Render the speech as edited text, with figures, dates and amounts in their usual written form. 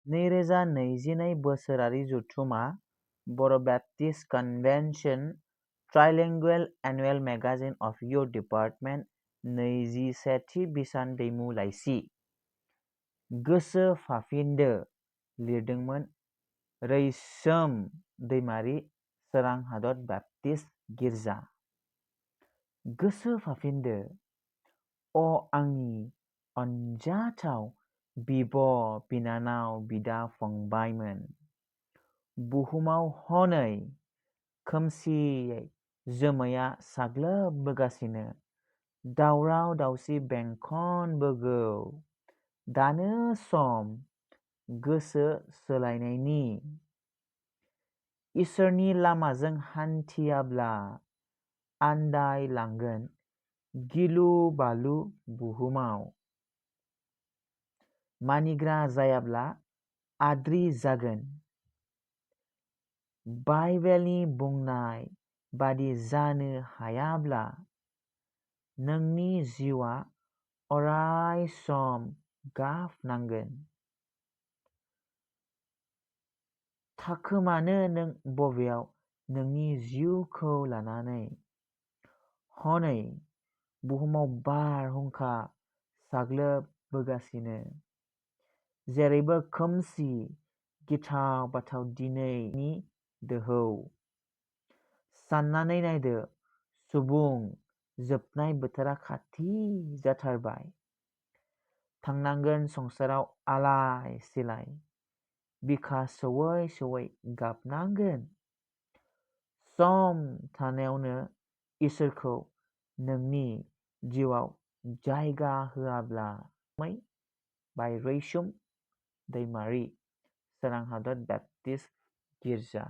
2022 बोसोरारि जथुमा Boro' Baptist convention trilingual annual magazine of your department 21थि बिसान दैमु लाइसि गोसो फाफिनदो लिरदोंमोन रैसोम दैमारि सोरां हादर बेप्टिस्ट गिर्जा। गोसो फाफिनदो अ आंनि अनजाथाव बिब' बिनानाव बिदा फंबायमोन, बुहुमाव हनै खोमसि जोमैया साग्लोबबोगासिनो, दावराव दावसि बेंखनबोगौ। दानो सम गोसो सोलायनायनि। इसोरनि लामाजों हान्थियाब्ला आन्दायलांगोन गिलु बालु बुहुमाव। मानिग्रा जायाब्ला आद्रि जागोन। बाइबेलनि बुंनाय बादि जानो हायाब्ला नोंनि जिउआ अराय सम गाबनांगोन। थाखोमानो नों बबेयाव नोंनि जिउखौ लानानै? हनै बुहुमाव बारहुंखा साग्लोबबोगासिनो, जेरैबो खोमसि गिथाव बाथाव दिनैनि दोहौ। साननानै नायदो सुबुं, जोबनाय बोथोरा खाथि जाथारबाय। थांनांगोन संसाराव आलाय सिलाय, बिखा सौवै सौवै गाबनांगोन। सम थानायावनो इसोरखौ नोंनि जिउआव जायगा होआब्ला। बाय रैसुम दैमारि सोरां हादर बेप्टिस्ट गिर्जा।